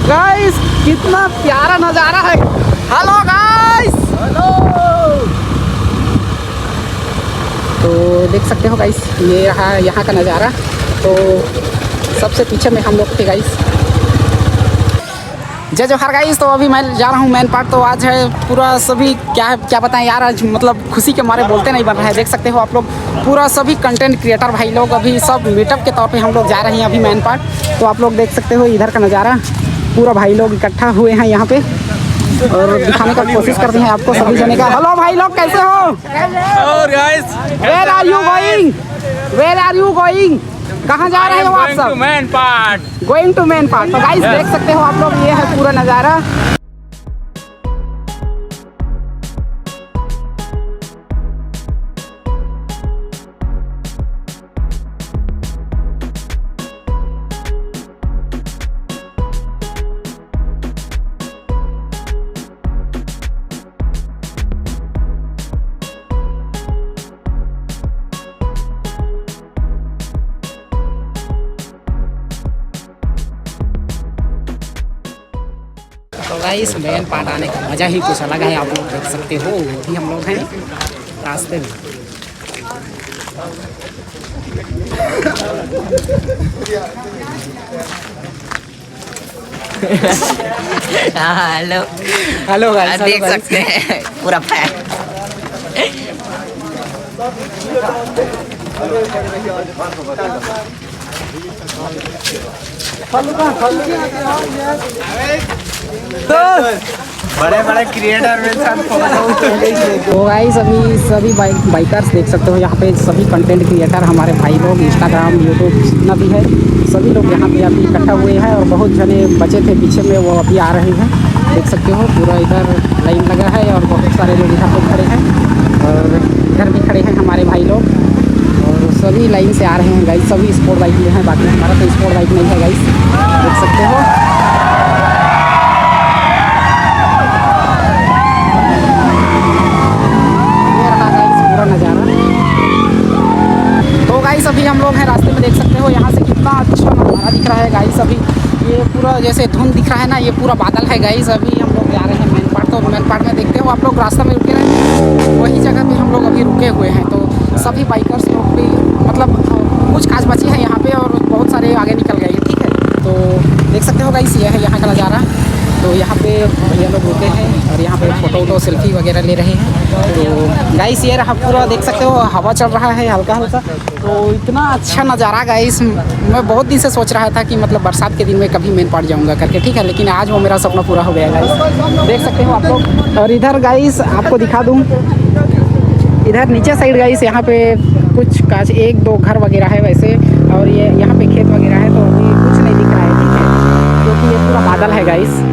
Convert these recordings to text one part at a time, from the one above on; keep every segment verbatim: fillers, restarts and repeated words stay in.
गाइस, कितना प्यारा नज़ारा है। हेलो गाइस, हेलो। तो देख सकते हो गाइस, ये रहा यहाँ का नज़ारा। तो सबसे पीछे में हम लोग थे गाइस। जय जोहार गाइस। तो अभी मैं जा रहा हूँ मैनपाट। तो आज है पूरा सभी, क्या है, क्या बताएं यार, आज मतलब खुशी के मारे बोलते नहीं बन रहा है। देख सकते हो आप लोग, पूरा सभी कंटेंट क्रिएटर भाई लोग अभी सब मीटअप के तौर पे हम लोग जा रहे हैं अभी मैनपाट। तो आप लोग देख सकते हो इधर का नज़ारा, पूरा भाई लोग इकट्ठा हुए हैं यहाँ पे और दिखाने का कोशिश करते हैं आपको सभी जने का। हेलो भाई लोग, कैसे हो? Where are you going? Where are you going? कहाँ जा रहे हो आप सब? मैनपाट। Going to Mainpat. तो गाइस, देख सकते हो आप लोग, ये है पूरा नज़ारा। तो गाइस, मैनपाट आने का मज़ा ही कुछ अलग है। आप लोग देख सकते हो, अभी हम लोग हैं रास्ते में। हाँ, हेलो। हेलो गाइस, आप देख सकते हैं पूरा पैक। बड़े बड़े क्रिएटर मेरे साथ फोटो। तो गाइस, अभी सभी बाइक बाइकर्स देख सकते हो, यहाँ पे सभी कंटेंट क्रिएटर, हमारे भाई लोग, इंस्टाग्राम, यूट्यूब, जितना भी है, सभी लोग यहाँ पे अभी इकट्ठा हुए हैं और बहुत जने बचे थे पीछे में, वो अभी आ रहे हैं। देख सकते हो, पूरा इधर लाइन लगा है और बहुत सारे लोग यहाँ पे खड़े हैं और इधर भी खड़े हैं हमारे भाई लोग और सभी लाइन से आ रहे हैं गाइस। सभी स्पोर्ट बाइक में हैं, बाकी हमारा तो स्पोर्ट बाइक नहीं है गाइस, देख सकते हो। ये रहा गाइस पूरा नज़ारा। तो गाइस, अभी हम लोग हैं रास्ते में, देख सकते हो यहाँ से कितना अच्छा नज़ारा दिख रहा है गाइस। अभी ये पूरा जैसे धुंध दिख रहा है ना, ये पूरा बादल है गाइस। अभी हम लोग जा रहे हैं मैनपाट। तो मैनपाट में देखते हो आप लोग, रास्ता में रुके रहे, वही जगह पे हम लोग अभी रुके हुए हैं। तो सभी बाइकर्स लोग भी, मतलब, कुछ काज बची है यहाँ पे और बहुत सारे आगे निकल गए हैं, ठीक है। तो देख सकते हो गाइस, ये है यहाँ का नज़ारा। तो यहाँ पे भैया लोग रुके हैं और यहाँ पे फ़ोटो वोटो, सेल्फी वगैरह ले रहे हैं। तो गाइस, ये रहा पूरा, देख सकते हो हवा चल रहा है हल्का हल्का। तो इतना अच्छा नज़ारा गाइस, मैं बहुत दिन से सोच रहा था कि मतलब बरसात के दिन में कभी मैनपाट जाऊंगा करके, ठीक है, लेकिन आज वो मेरा सपना पूरा हो गया गाइस, देख सकते हो आप लोग। और इधर गाइस, आपको दिखा दूं, इधर नीचे साइड गाइस, यहाँ पे कुछ काज, एक दो घर वगैरह है वैसे, और ये यहाँ पे खेत वगैरह है, तो अभी कुछ नहीं दिख रहा है, ठीक है, क्योंकि ये पूरा बादल है गाइस।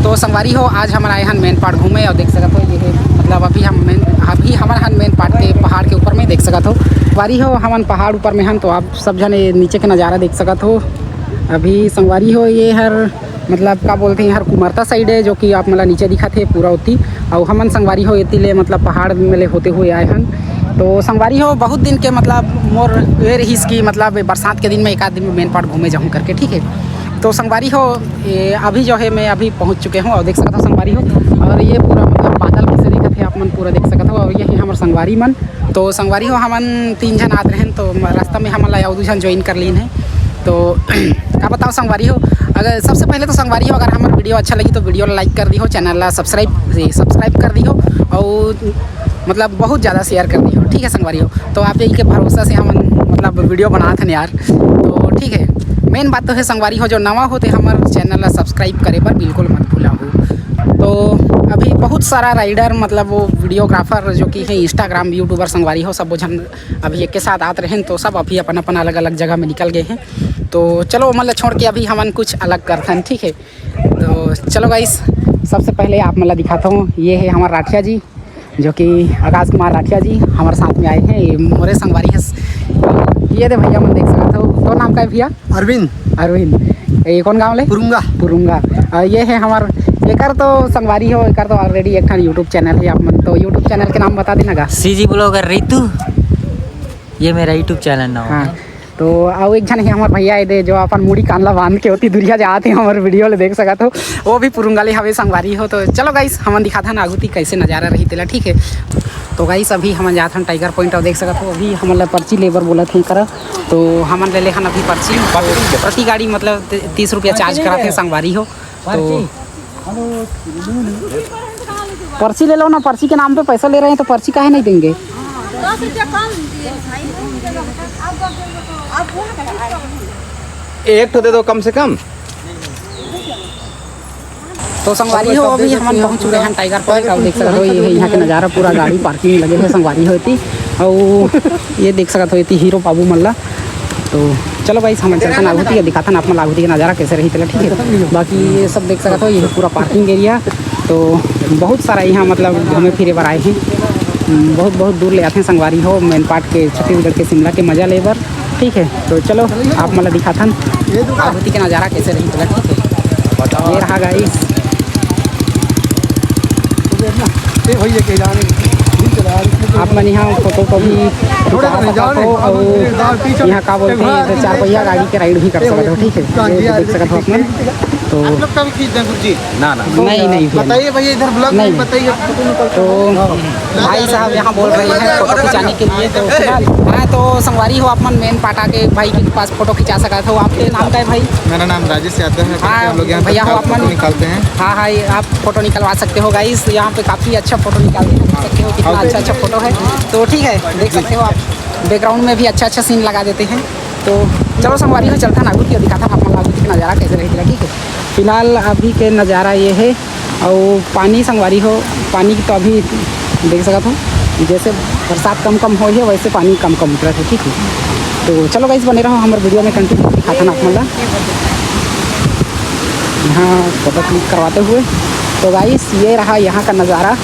तो संगवारी हो, आज हमन आए हन मैनपाट घूमे और देख सकत हो, ये है, मतलब, अभी हम मैन अभी हमन हन मैनपाट के पहाड़ के ऊपर में, देख सकत हो संगवारी हो, हमन पहाड़ ऊपर में हन। तो आप सब झन ये नीचे के नज़ारा देख सकत हो। अभी संगवारी हो, ये हर, मतलब, का बोलते हैं, हर कुमरता साइड है, जो कि आप मन ला नीचे दिखत हे पूरा ओती। अउ हमन संगवारी हो एती ले, मतलब, पहाड़ में ले होते हुए आए हन। तो संगवारी हो, बहुत दिन के, मतलब, मोर ये रहिस कि, मतलब, बरसात के दिन में एक आध दिन में मैनपाट घूमे जाहूँ करके, ठीक है। तो संगवारी हो, ये अभी जो है, मैं अभी पहुँच चुके हूँ और देख सकत हो संगवारी हो, और ये पूरा, मतलब, बादल कैसे दिखत हे, आप मन पूरा देख सकत हो। और ये है हमर संगवारी मन। तो संगवारी हो, हमन तीन झन आत रहेन, तो म-, रास्ता में हमन ला अउ दू झन ज्वाइन कर लीन हे। तो का बताओ संगवारी हो, अगर सबसे पहले तो संगवारी हो, अगर हमर वीडियो अच्छा लगी तो वीडियो ला लाइक कर दिहो, चैनल ला सब्सक्राइब, सब्सक्राइब कर दिहो, और मतलब बहुत ज़्यादा शेयर कर दिहो, ठीक है संगवारी हो। तो आप यही के भरोसा से हमन, मतलब, वीडियो बनात हन यार, तो ठीक है। मेन बात तो है संगवारी हो, जो नवा हो ते हमर चैनल ला सब्सक्राइब करे बर बिल्कुल मत भूलहू। तो अभी बहुत सारा राइडर, मतलब वो वीडियोग्राफर जो कि है, इंस्टाग्राम यूट्यूबर संगवारी हो, सब झन अभी एक के साथ आत रहेन, तो सब अभी अपन अपन अलग अलग जगह में निकल गए हैं। तो चलो, ओमन ला छोड़ के अभी हमन कुछ अलग करथन, ठीक है। तो चलो गाइस, सबसे पहले आप मन ला दिखाता हूँ, ये है हमार राठिया जी, जो कि आकाश कुमार राठिया जी हमारे साथ में आए हैं। ये मोरे संगवारी है, ये दे भैया मन देख सकत हो। तो नाम का है भैया? अरविंद। अरविंद। ये कौन गांव ले? पुरुंगा। पुरुंगा। और ये है हमार, एकर तो संगवारी हो, एकर तो ऑलरेडी एक ठन यूट्यूब चैनल है। आप मन तो यूट्यूब चैनल के नाम बता देना गा। सीजी ब्लॉगर रितु, ये मेरा यूट्यूब चैनल नाम हाँ। है। तो अउ एक झन है हमार भैया, ये दे, जो अपन मुड़ी कान ला बांध के होती दुरिया जात है, हमार वीडियो ले देख सकत हो, वो भी पुरुंगा ले हवे संगवारी हो। तो चलो गाइस, हमन दिखाथन आगू ती कैसे नजारा रही तेला, ठीक है। तो गाइस, अभी हमन जाथन टाइगर पॉइंट, और देख सकत हो, अभी हमन ला पर्ची लेबर बोलत है करा, तो हमन ले लेहन अभी पर्ची। प्रति गाड़ी मतलब ती-, तीस रुपया चार्ज कराथे संगवारी हो। तो पर्ची ले लो ना, पर्ची के नाम पे पैसा ले रहे हैं तो पर्ची काहे नहीं देंगे? एक ठो दे दो कम से कम। तो संगवारी हो, अभी हमन पहुंच चुके हैं टाइगर पॉइंट। आप देख सकत हो, ये है यहाँ के नज़ारा, पूरा गाड़ी पार्किंग लगे है संगवारी हो एती। और ये देख सकत हो, एती हीरो बाबू मल्ला। तो चलो गाइस, हमन चलथन आगू ती, दिखाथन आप मन आगू ती के नज़ारा कैसे रही तेला, ठीक है। बाकी ये सब देख सकत हो, ये पूरा पार्किंग एरिया। तो बहुत सारा यहाँ मतलब घूमे फिरे बर आए हैं। हम्म, बहुत बहुत दूर ले आथे संगवारी हो, मेन पार्ट के छत्तीसगढ़ के शिमला के मजा ले बर, ठीक है। तो चलो आप मन ला दिखाथन आगू ती के नज़ारा कैसे रही तेला, ठीक है। ये रहा गाइस, आप मन यहाँ फोटो को भी खिंचा सकत हो और यहाँ का बोलते हैं, चार पहिया गाड़ी के राइड भी कर सकत हो, ठीक है। ये देख सकत हो आप मन। तो आप लोग का भी खींच दें गुरुजी। ना, ना। नहीं, नहीं भैया। बताइए भैया, इधर ब्लॉग में नहीं। बताइए, फोटो निकलते तो हैं। भाई साहब यहाँ बोल रहे हैं फोटो खिंचाने के लिए, तो फिलहाल हाँ, तो संगवारी हो, आप मन मेन पाटा के भाई के पास फोटो खिंचा सकत हो। आपके नाम का है भाई? मेरा नाम राजेश यादव है। हाँ, हम लोग यहाँ पे भैया हो, आप फोटो मन निकालते हैं। हाँ, हाँ, ये आप फोटो निकलवा सकते हो गाइस, यहाँ पे काफ़ी अच्छा फोटो निकालते हैं, देख सकते हो कितना अच्छा अच्छा फोटो है। तो ठीक है, देख सकते हो आप, बैकग्राउंड में भी अच्छा अच्छा सीन लगा देते हैं। तो चलो संगवारी हो, चलथन आगू ती, दिखाथन आप मन आगू ती के नज़ारा कैसे रही तेला, ठीक है। फिलहाल अभी के नज़ारा ये है, और पानी संगवारी हो, पानी की तो अभी देख सकत हो, जैसे बरसात कम कम होए है वैसे पानी कम कम उतरत है, ठीक है। तो चलो गाइस, बने रहो हमर वीडियो में, कंटिन्यू दिखाथन आप मन ला। यहाँ फोटो क्लिक करवाते हुए। तो गाइस, ये रहा यहाँ का नज़ारा।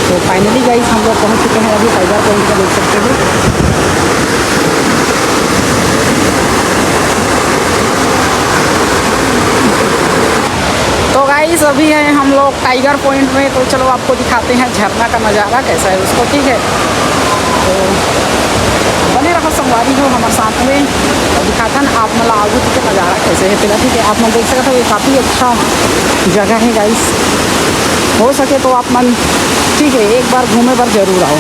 तो फाइनली गाइस, हम लोग पहुँच चुके हैं अभी टाइगर पॉइंट का, देख सकते हो। तो गाइस, अभी हैं हम लोग टाइगर पॉइंट में, तो चलो आपको दिखाते हैं झरना का नज़ारा कैसा है उसको, ठीक है। तो बने रहो संगवारी हो हमारे साथ में, और दिखाथन आप मन ला आगू के नज़ारा कैसे है तेला, ठीक है। आप मन देख सकत हो, ये काफ़ी अच्छा जगह है गाइस, हो सके तो आप मन, ठीक है, एक बार घूमे बर जरूर आओ।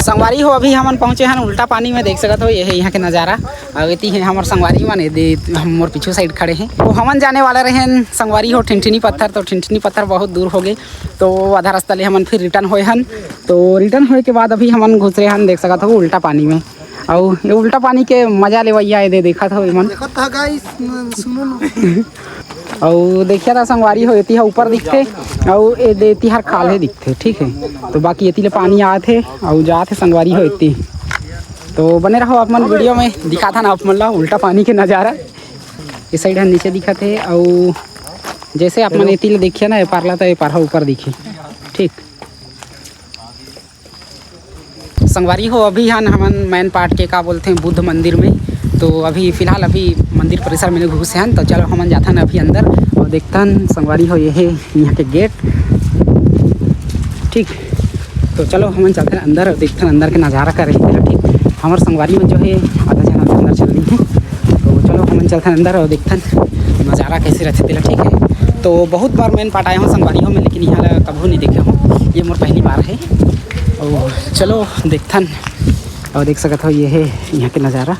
संगवारी हो, अभी हमन पहुंचे हन उल्टा पानी में, देख सकत हो, ये है यहाँ के नज़ारा। अउ एती है हमर संगवारी मन, ये दे हम मोर पीछू साइड खड़े हैं। तो हमन जाने वाला रहे हन संगवारी हो ठिनठिनी पत्थर, तो ठिनठिनी पत्थर बहुत दूर हो गए, तो आधा रास्ता ले हमन फिर रिटर्न होए हन। तो रिटर्न होए के बाद अभी हमन घुसरे हन, देख सकत हो, उल्टा पानी में। अउ ये उल्टा पानी के मजा लेवइया ये दे देखत हो एमन। देखत हा गाइस, सुनो ना। अउ देखिया था संगवारी हो, एती हा ऊपर दिखथे, अउ ए दे एती हर खाल्हे दिखथे, ठीक है। तो बाकी एती ले पानी आत हे, अउ जात हे संगवारी हो एती। तो बने रहो आप मन वीडियो में, दिखाथन आप मन ला उल्टा पानी के नज़ारा। ये साइड ह नीचे दिखत हे, अउ जैसे आप मन एती ले देखिया ना, ये पारला तो ये पारहा ऊपर दिखे, ठीक। संगवारी हो, अभी हन हमन मैन पाट के का बोलथे बुद्ध मंदिर में। तो अभी फिलहाल अभी मंदिर परिसर में घुसे हन, तो चलो हमन जाथन अभी अंदर और देखथन संगवारी हो, ये है यहाँ के गेट। ठीक, तो चलो, हमन चलथन अंदर अउ देखथन अंदर के नज़ारा का रही तेला, ठीक। हमर संगवारी मन जो हे, आधा झन अंदर चल दिहे। तो चलो, हमन चलथन अंदर अउ देखथन नज़ारा कैसे रहिथे तेला, ठीक है। तो बहुत बार मैं पाट आए हों संगवारी हो में, लेकिन इहाँ ला कभू नहीं देखे हों, ये मोर पहली बार है। और चलो देखथन, और देख सकत हो ये है यहाँ के नज़ारा,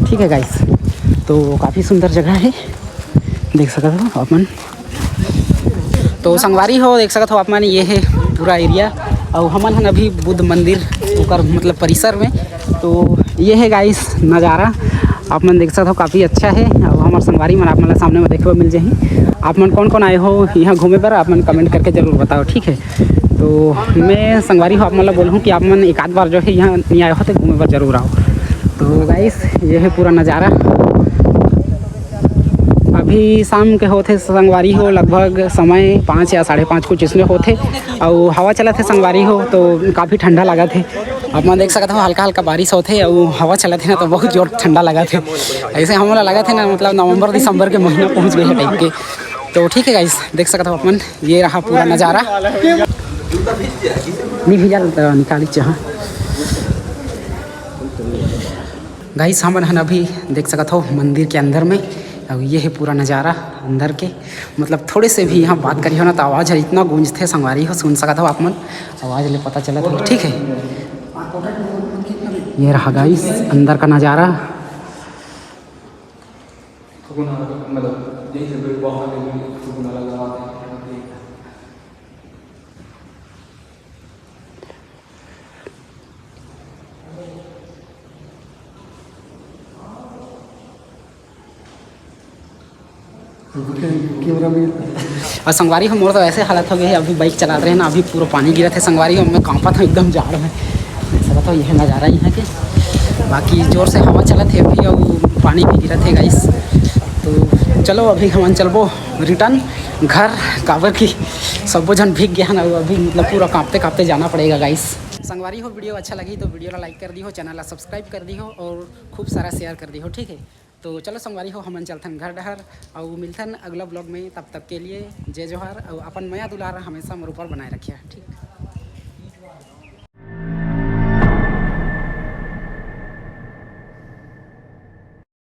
ठीक है गाइस। तो काफ़ी सुंदर जगह है, देख सकत हो अपन। तो संगवारी हो, देख सकत हो आप मन, ये है पूरा एरिया। और हमन हन अभी बुद्ध मंदिर ओकर मतलब परिसर में। तो ये है गाइस नज़ारा, आप मन देख सकत हो, काफ़ी अच्छा है। और हमर संगवारी मन आप मन ला सामने में देखे बर मिल जाही। आप मन कौन कौन आए हो यहाँ घूमे बर, आप मन कमेंट करके जरूर बताओ, ठीक है। तो मैं संगवारी हो आप मन ला बोलहूँ कि आप मन एक आध बार जो है यहाँ नहीं आए हो तो घूमे बर जरूर आओ। तो गाइस, ये है पूरा नज़ारा। अभी शाम के होथे संगवारी हो, लगभग समय पाँच या साढ़े पाँच कुछ इसने होथे। अउ हवा चलत हे संगवारी हो, तो काफ़ी ठंडा लागत हे। आप मन देख सकत हो, हल्का हल्का बारिश होथे अउ हवा चलत हे ना, तो बहुत जोर ठंडा लागत हे। ऐसे हमन ला लागत हे ना, मतलब नवंबर दिसंबर के महीना पहुँच गए है टाइप के। तो ठीक है गाइस, देख सकत हो आप मन, ये रहा पूरा नज़ारा। नहीं भैया, निकाली चाह। गाइस, हमन हन अभी देख सकत हो मंदिर के अंदर में। अब ये है पूरा नज़ारा अंदर के, मतलब थोड़े से भी यहाँ बात करिहो ना, तो आवाज़ ह इतना गूंजथे संगवारी हो, सुन सकत हो आप मन, आवाज़ ले पता चलत है, ठीक है। ये रहा गाइस अंदर का नज़ारा। Camera man. और संगवारी हो, मोर तो ऐसे हालत हो गई है, अभी बाइक चलात रहे ना, अभी पूरा पानी गिरत है संगवारी हो, मैं कांपत हूँ एकदम जाड़ में। ऐसा बताओ, यह नज़ारा यहाँ के, बाकी जोर से हवा चलत है अभी और पानी भी गिरत है गाइस। तो चलो, अभी हमन चलबो रिटर्न घर, काबर कि सबो झन भीग गए हैं ना, अभी मतलब पूरा कांपते कांपते जाना पड़ेगा गाइस। संगवारी हो, वीडियो अच्छा लगी तो वीडियो ला लाइक कर दिहो, चैनल ला सब्सक्राइब कर दिहो और खूब सारा शेयर कर दिहो, ठीक है। तो चलो संगवारी हो, हमन चलथन घर डहर, अउ मिलथन अगला ब्लॉग में। तब तक के लिए जय जोहार, अउ अपन मया दुलार हमेशा मोर ऊपर बनाए रखिया, ठीक।